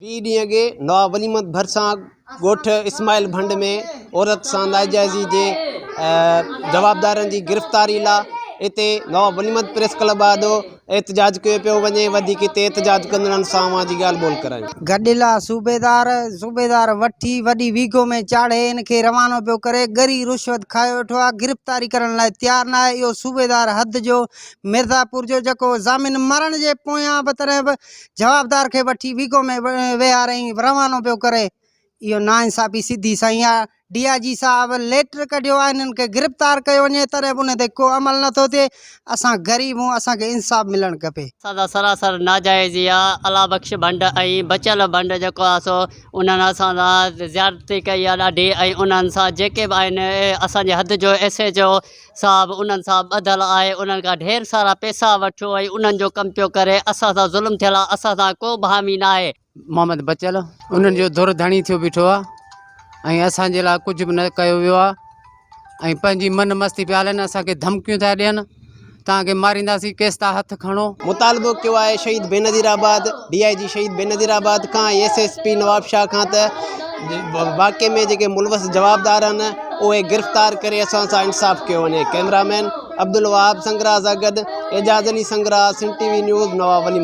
20 ڏينهن اڳي نواب ولي محمد ڀرسان ڳوٺ اسماعيل ڀنڊ ۾ عورت سان ناجائزي جي جوابدارن جي گرفتاري لا اتي نواب ولي محمد پريس ڪلب آڏو احتجاج ڪيو پيو وڃي وڌيڪ اتي احتجاج ڪندڙن سان اوهان جي ڳالهه ٻولهه ڪرايون. گڏيل آ صوبيدار، صوبيدار وٺي وڏي ويگو ۾ چاڙهي ان کي روانو پيو ڪري، ڳري رشوت کايو ويٺو آ، گرفتاري ڪرڻ لاء تيار ناهي، اهو صوبيدار حد جو مرزاپور جو جيڪو ضامن مرڻ جي پويان به تڏهن به جوابدار کي وٺي ويگو ۾ ويهاري روانو پيو ڪري اهو ناانصافي سڌي سائين آ ڊي I جي صاحب ليٽر ڪڍيو آ انهن کي گرفتار ڪيو وڃي تڏهن به ان تي ڪو عمل نٿو ٿئي اسان غريب هون اسان کي انصاف ملڻ کپي. اسان سان سراسر ناجائزي آ الله بخش ڀنڊ ۽ بچل ڀنڊ جيڪو آ سو انهن اسان سان زيادتي ڪئي آ ڏاڍي ۽ انهن سان جيڪي به آهن اسان جي حد جو ايس ايچ او صاحب انهن سان ٻڌل آهي انهن کان ڍير سارا پئسا وٺيو ۽ انهن جو ڪم پيو ڪري اسان سان ظلم ٿيل آهي اسان سان ڪو به حامي ناهي. محمد بچل انهن جو ڌر ڌڻي ٿيو بيٺو آهي ۽ اسان جي لاء ڪجهه به نه ڪيو ويو آهي ۽ پنهنجي من مستي پيا هلن اسان کي ڌمڪيون ٿا ڏين توهان کي مارينداسين ڪيس تان هٿ کڻو. مطالبو ڪيو آهي شهيد بينظير آباد ڊي I جي شهيد بينظير آباد کان ۽ ايس ايس پي نوابشاهه کان ته واقعي ۾ جيڪي ملوث جوابدار آهن اهي گرفتار ڪري اسان سان انصاف ڪيو وڃي ڪئميرا مين عبدالوهاب سنگرا سان گڏ Ejaz Ali Sangra Sindh T V news Nawab Wali Muhammad.